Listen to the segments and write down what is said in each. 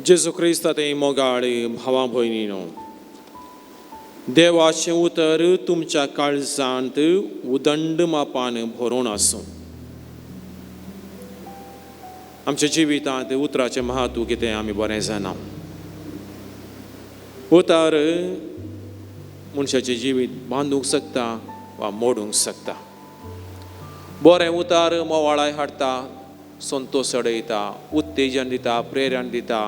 जेजू क्रिस्ता ते मोगाळ भावा भयणीनो, देवाचें उतर तुमच्या काळजांत उदंड मापान भरून आसूं. आमच्या जिवितांत उतराचें म्हत्व कितें आमी बरें जाणा. उतर मनशाचें जिवीत बांदूंक शकता वा मोडूंक शकता. बरें उतर मोवाळाय हाडटा, संतोश चडयता, उत्तेजन दिता, प्रेरण दिता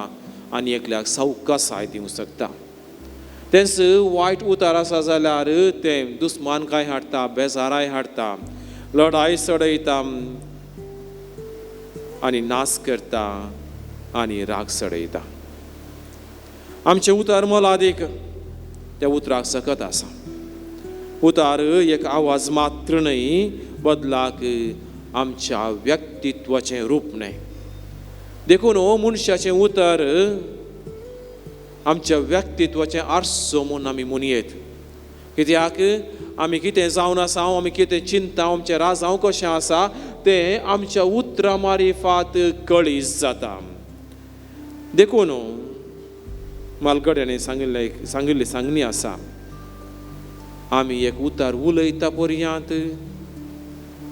आनी एकल्याक सावकासाय दिवंक शकता. तेंच वायट उतर आसा जाल्यार तें दुस्मानकाय हाडटा, बेजाराय हाडटा, लडाय चडयता आनी नाश करता आनी राग चडयता. आमचें उतर मोलादीक, त्या उतराक सकत आसा. उतार एक आवाज मात्र न्हय, बदलाक आमच्या व्यक्तित्वाचें रूप न्हय. देखून हो मनशाचें उतर आमच्या व्यक्तित्वाचें आरसो म्हूण आमी म्हणयेत. कित्याक आमी कितें जावन आसा, आमी कितें चिंता, आमचें राजांव कशें आसा तें आमच्या उतरां मारिफात कळीस जाता. देखून मालगड्यांनी सांगिल्ली सांगणी आसा, आमी एक उतार उलयता पर्यांत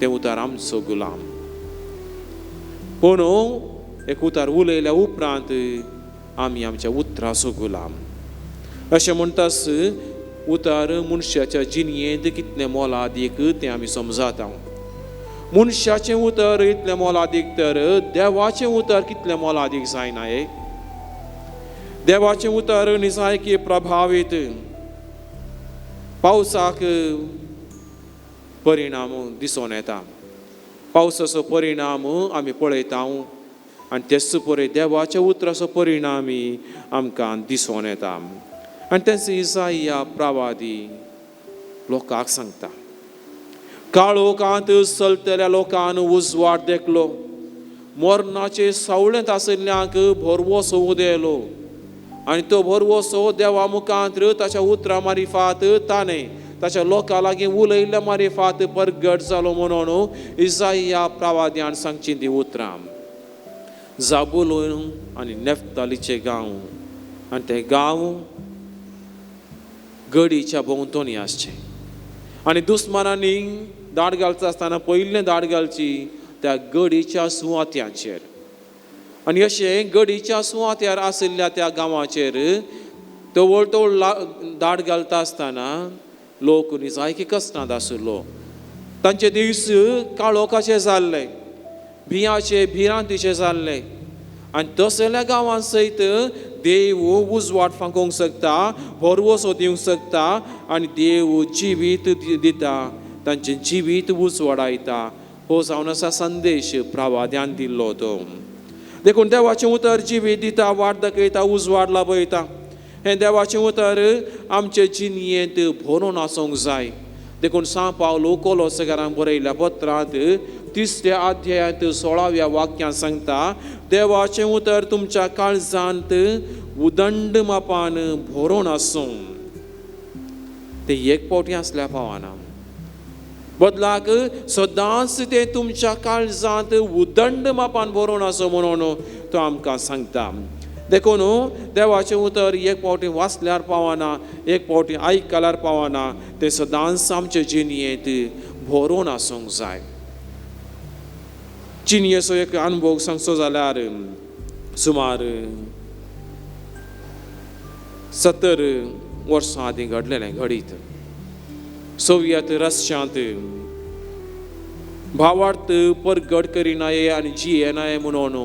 तें उतार आमचो गुलाम, पूण एक उतार उलयल्या उपरांत आमी आमच्या उतराचो गुलाम. अशें म्हणटास उतार मनशाच्या जिणयेंत कितलें मोलादीक तें आमी समजाता. मनशाचें उतर इतलें मोलादीक तर देवाचें उतर कितलें मोलादीक जायना. हे देवाचें उतर निजायकी प्रभावीत, पावसाक परिणाम दिसून येता. पावसाचो परिणाम आमी पळयता आनी तेच पळय देवाच्या उतराचो परिणामी आमकां दिसून येता. आनी तेंच इसाया प्रवादी लोकांक सांगता, काळोखांत चलतल्या लोकान उजवाड देखलो, मरणाचे सावळेंत आशिल्ल्यांक भरवंसो उदेलो आनी तो भरवंसो देवा मुखांत ताच्या उतरां मारिफात ताणें ताच्या लोकां लागीं उलयल्ल्या मारिफात परगट जालो म्हणून इसाया प्रवाद्यान सांगची ती उतरां. जाबुलून आनी नेफ्तालीचे गांव आनी ते गांव गडीच्या भोंवतणी आसचे आनी दुस्मानांनी दाड घालता आसतना पयलें दाड घालची त्या गडीच्या सुवात्यांचेर. आनी अशें गडीच्या सुवात्यार आशिल्ल्या त्या गांवाचेर तवळ तवळ दाड घालता आसतना लोक निजायकी कश्टांत आशिल्लो. तांचे दीस काळोखाचे जाल्ले, भियाचे भिरांतीचे जाल्ले. आनी तसल्या गांवां सयत देव उजवाड फांकोवंक शकता, भरवंसो दिवंक शकता आनी देव जिवीत दिता, तांचें जिवीत उजवाडायता. हो जावन आसा संदेश प्रवाद्यान दिल्लो तो. देखून देवाचें उतर जिवीत दिता, वाट दाखयता, उजवाड लाबयता. हें देवाचें उतर आमचे जिणयेंत भरून आसूंक जाय. देखून सां पावलो कोलोसकारांक बरयल्ल्या पत्रांत 3ऱ्या अध्यायांत 16व्या वाक्यांत सांगता, देवाचें उतर तुमच्या काळजांत उदंड मापान भरून आसूं. तें एक फावटी आसल्यार पावना, बदलाक सदांच तें तुमच्या काळजांत उदंड मापान भरून आसूं म्हणून तो आमकां सांगता. देखून देवाचें उतर एक फावटी वाचल्यार पावना, एक फावटी आयकल्यार पावना, तें सदांच आमचे जिणयेंत भरून आसूंक जाय. जिणयेचो एक अनुभव सांगचो जाल्यार सुमार 70 वर्सां आदीं घडलेलें घडीत सोवियत रशियांत भावार्थ परगट करिनाये आनी जियेनाये म्हणून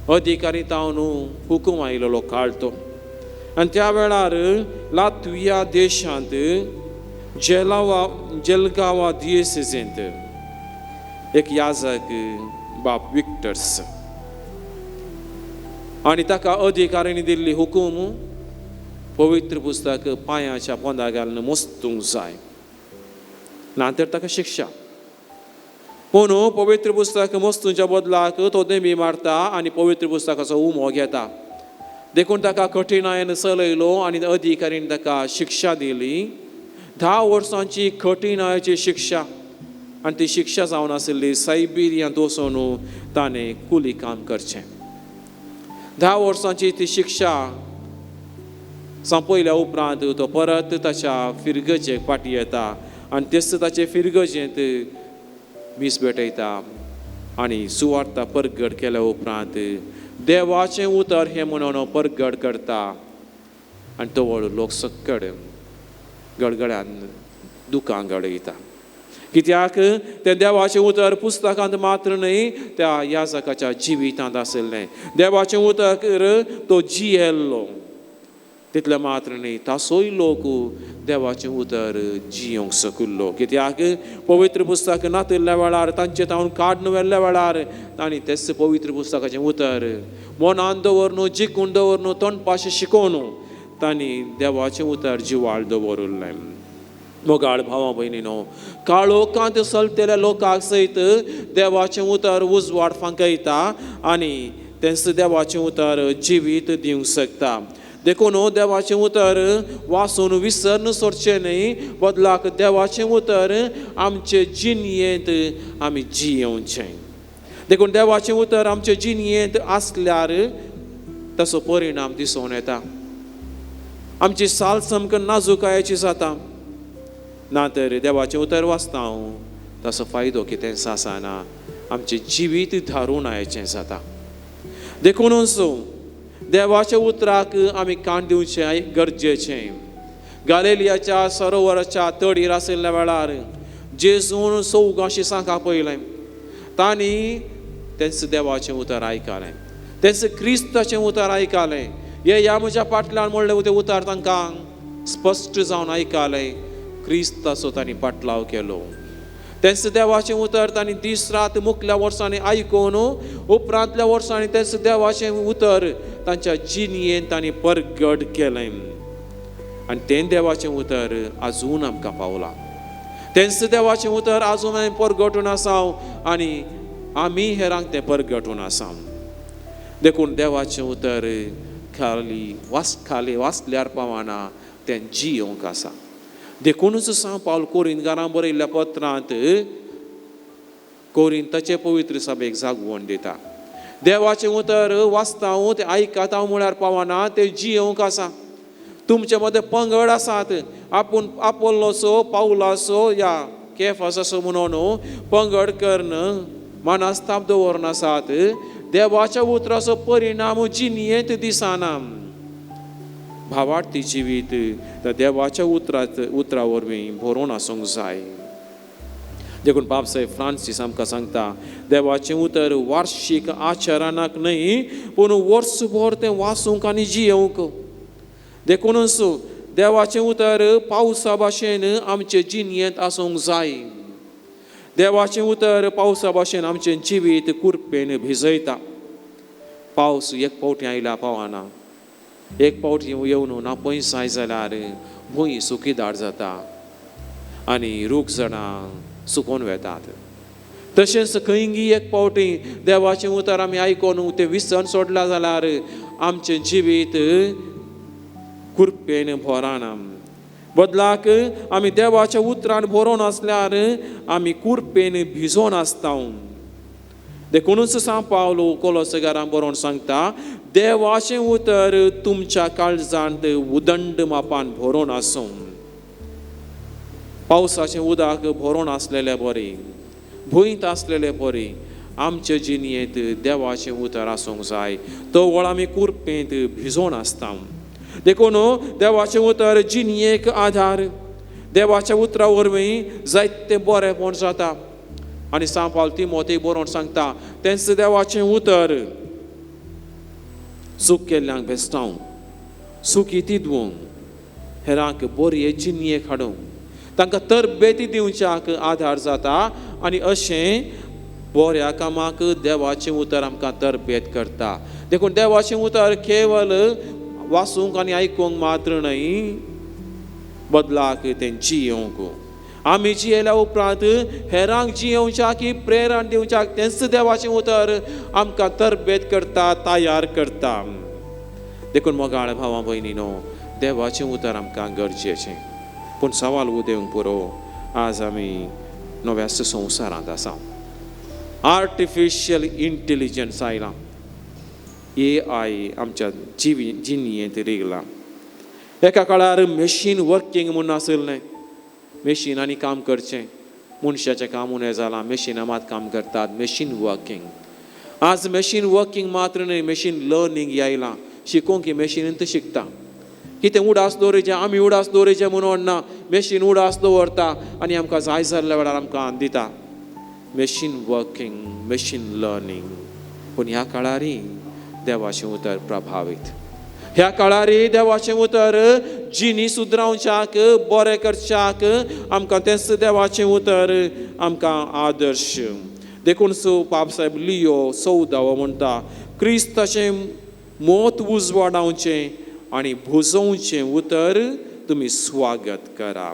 अधिकारी तावन हुकूम आयिल्लो काळ तो. आनी त्या वेळार लातविया देशांत जेलगांवा दियेसेंत एक याजक बाप विक्टर्स आनी ताका अधिकाऱ्यांनी दिल्ली हुकूम पवित्र पुस्तक पांयाच्या पोंदा घालून मोस्तूंक जाय, ना तर ताका शिक्षा. पूण पवित्र पुस्तक मोस्तूंच्या बदलाक तो देमी मारता आनी पवित्र पुस्तकाचो उमो घेता. देखून ताका कठिणायेन चलयलो आनी अधिकाऱ्यांनी ताका शिक्षा दिली, 10 वर्सांची कठिणायेची शिक्षा. आनी ती शिक्षा जावन आशिल्ली सायबिरियांत वचून ताणें कुली काम करचें. 10 वर्सांची ती शिक्षा सोंपयल्या उपरांत तो परत ताच्या फिरगजेक फाटी येता आनी तेच ताचे फिरगजेंत मीस भेटयता आनी सुवार्ता परगट केल्या उपरांत देवाचें उतर हें म्हणून परगट करता आनी तवळ लोक सक्कड गडगड्यान दुकां गडयता. कित्याक तें देवाचें उतर पुस्तकांत मात्र न्हय, त्या याजकाच्या जिवितांत आशिल्लें. देवाचें उतर तो जियेल्लो, तितलें मात्र न्हय, तासोय लोक देवाचें उतर जियोंक सकुल्लो. कित्याक पवित्र पुस्तक नातिल्ल्या वेळार, तांचे तावन काडून व्हेल्ल्या वेळार तांणी तेच पवित्र पुस्तकाचें उतर मनान दवरनु, जिखून दवरनु, तोंडपाशें शिकोवन तांणी देवाचें उतर जिवाळ दवरिल्लें. मोगाळ भावा भयणीनो, काळोखांत चलतल्या लोकांक सयत देवाचें उतर उजवाड फांकयता आनी तेंच देवाचें उतर जिवीत दिवंक शकता. देखून देवाचें उतर वाचून विसरून सोडचें न्हय, बदलाक देवाचें उतर आमचे जिणयेंत आमी जियेवचें. देखून देवाचें उतर आमचे जिणयेंत आसल्यार ताचो परिणाम दिसून येता. आमची साल सामकी नाजुकायेची जाता. ना तर देवाचें उतर वाचता हांव, ताचो फायदो कितेंच आसना, आमचें जिवीत धारून आयचें जाता. देखूनच देवाच्या उतराक आमी कान दिवचें गरजेचें. गालिलियाच्या सरोवराच्या तडीर आशिल्ल्या वेळार जेजून चौगांशी सांका पयलें, तांणी तेंच देवाचें उतर आयकलें, तेंच क्रिस्ताचें उतर आयकलें. ये ह्या म्हज्या फाटल्यान म्हणलें तें उतर तांकां स्पश्ट जावन आयकलें. क्रिस्ताचो तांणी पाटलाव केलो. तेंच देवाचें उतर तांणी दीस रात मुखल्या वर्सांनी आयकून उपरांतल्या वर्सांनी तेंच देवाचें उतर तांच्या जिणयेन तांणी परगट केलें आनी तें देवाचें उतर आजून आमकां पावलां. तेंच देवाचें उतर आजून आमी परगटून आसा आनी आमी हेरांक तें परगटून आसा. देखून देवाचें उतर खाली खाली वाचल्यार पावना, तें जियोंक आसा. देखूनच सांव पावल कोरिंतकारां बरयल्ल्या पत्रांत कोरिंताचे पवित्र सभेक जागवण दिता. देवाचें उतर वाचता हांव, तें आयकता हांव म्हळ्यार पावना, तें जियोंक आसा. तुमचे मदें पंगड आसात, आपूण आपोल्लोसो पावलासो या केफासाचो म्हणून पंगड करून मानस्ताप दवरून आसात. देवाच्या उतराचो परिणाम जिणयेंत दिसना. भावार्थी जिवीत त्या देवाच्या उतरा वरवीं भरून आसूंक जाय. देखून बाब साहेब फ्रांसीस आमकां सांगता, देवाचें उतर वार्षीक आचरणाक न्हय, पूण वर्सभर तें वाचूंक आनी जियोवंक. देखूनच देवाचें उतर पावसा भाशेन आमचे जिणयेंत आसूंक जाय. देवाचें उतर पावसा भाशेन आमचें जिवीत कुरपेन भिजयता. पावस एक फावटी आयल्या पावना, एक फावट येवन ना पयस जाय जाल्यार भूंय सुकीदार जाता आनी रूख झाडां सुकोवन वेतात. तशेंच खंयगी एक फावटी देवाचें उतर आमी आयकून तें विसर सोडलां जाल्यार आमचें जिवीत कुरपेन भरना. बदलाक आमी देवाच्या उतरान भरोन आसल्यार आमी कुरपेन भिजोन आसता. देखूनच सांव पावलो कोलोसगारां बरोवन सांगता, देवाचें उतर तुमच्या काळजांत उदंड मापान भरोन आसूं. पावसाचें उदक भरोन आसलेले बरी, भुंयत आसलेले बरी आमचे जिणयेंत देवाचें उतर आसूंक जाय. तो वळ आमी कुरपेंत भिजोन आसता. देखून देवाचें उतर जिणयेक आधार. देवाच्या उतरा वरवीं जायतें बरेंपण जाता. आनी सांव पावल तिमोतेक बरोवन सांगता, तेंच देवाचें उतर चूक केल्ल्यांक भेस्टावंक, सुखी दिवंक, हेरांक बरी जिणयेक हाडूंक, तांकां तरबेती दिवच्याक आधार जाता. आनी अशें बऱ्या कामाक देवाचें उतर आमकां तरबेत करता. देखून देवाचें उतर केवल वाचूंक आनी आयकूंक मात्र न्हय, बदलाक तें जियोवंक. आमी जियेल्या उपरांत हेरांक जियोवच्याक की प्रेरणा दिवच्याक तेंच देवाचें उतर आमकां तरबेत करता, तयार करता. देखून मोगाळ भावा भयणीनो, देवाचें उतर आमकां गरजेचें. पूण सवाल उदेवंक पुरो, आज आमी नव्याच संवसारांत आसा. आर्टिफिशियल इंटेलिजन्स आयलां. ए I आमच्या जिवी जिणयेंत रिगलां. एका काळार मॅशीन वर्कींग म्हूण आसलें. मॅशिनांनी काम करचें, मनशाचें काम उणें जालां, मॅशिनां मात काम करतात, मॅशीन वर्कींग. आज मॅशीन वर्कींग मात्र न्हय, मॅशीन लर्नींग आयलां. शिकोवंक की मॅशिनींत शिकता. कितें उडास दवरिचें, आमी उडास दवरिचें म्हणून ना, मॅशीन उडास दवरता आनी आमकां जाय जाल्ल्या वेळार आमकां दिता. Machine working, machine learning. पूण ह्या काळारी देवाचें उतर प्रभावीत. ह्या काळारी देवाचें उतर जिणी सुदरावच्याक, बरें करच्याक आमकां तेंच देवाचें उतर आमकां आदर्श. देखून सो पापसाहेब लियो 14वो म्हणटा, क्रिस्ताचें मोत उजवाडावचें आनी भुजोवचें उतर तुमी स्वागत करा.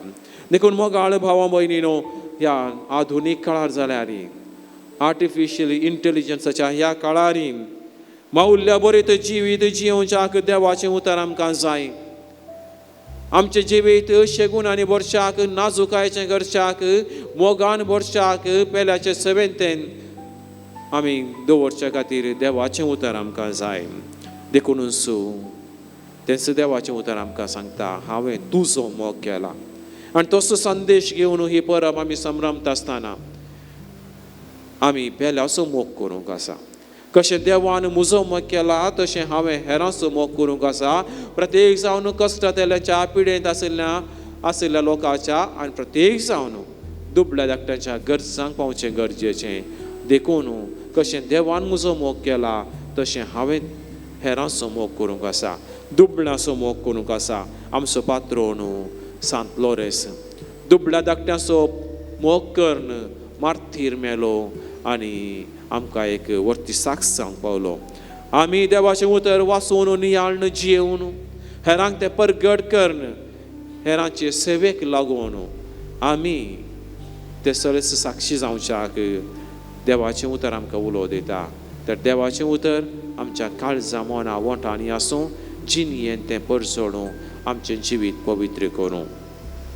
देखून मोगाळ भावा भयणीनो, ह्या आधुनीक काळार जाल्यार, आर्टिफिशियल इंटेलिजन्साच्या ह्या काळारी माउल्या बरें जिवीत जियोवच्याक देवाचें उतर आमकां जाय. आमचें जिवीत शेगून आनी भरच्याक, नाजुकायचें करच्याक, मोगान भरच्याक, पेल्याचे सेवेंतेन आमी दवरच्या खातीर देवाचें उतर आमकां जाय. देखून सो तेंच देवाचें उतर आमकां सांगता, हांवें तुजो मोग केला. आनी तसो संदेश घेवन ही परब आमी संभ्रमता आसतना आमी पेल्याचो मोग करूंक आसा. कशें देवान म्हजो मोग केला तशें हांवें हेरांचो मोग करूंक आसा. प्रत्येक जावन कश्टांतल्याच्या पिडेंत आशिल्ल्या लोकांच्या आनी प्रत्येक जावन दुबळ्या धाकट्यांच्या गरजांक पावचें गरजेचें. देखून कशें देवान म्हजो मोग केला तशें हांवें हेरांचो मोग करूंक आसा, दुबळ्यांचो मोग करूंक आसा. आमचो पात्रोन सांत लोरेस दुबळ्या धाकट्यांचो मोग करून मार्थीर मेलो आनी आमकां एक वर्ती साक्ष जावंक पावलो. आमी देवाचें उतर वाचून नियाळून जियेवन हेरांक तें परगट करून हेरांचे सेवेक लागून आमी ते सगळे साक्षी जावच्याक देवाचें उतर आमकां उलो दिता. तर देवाचें उतर आमच्या काळजा मना वोंठांनी आसूं, जिणयेन तें परजळूं, आमचें जिवीत पवित्र करूं.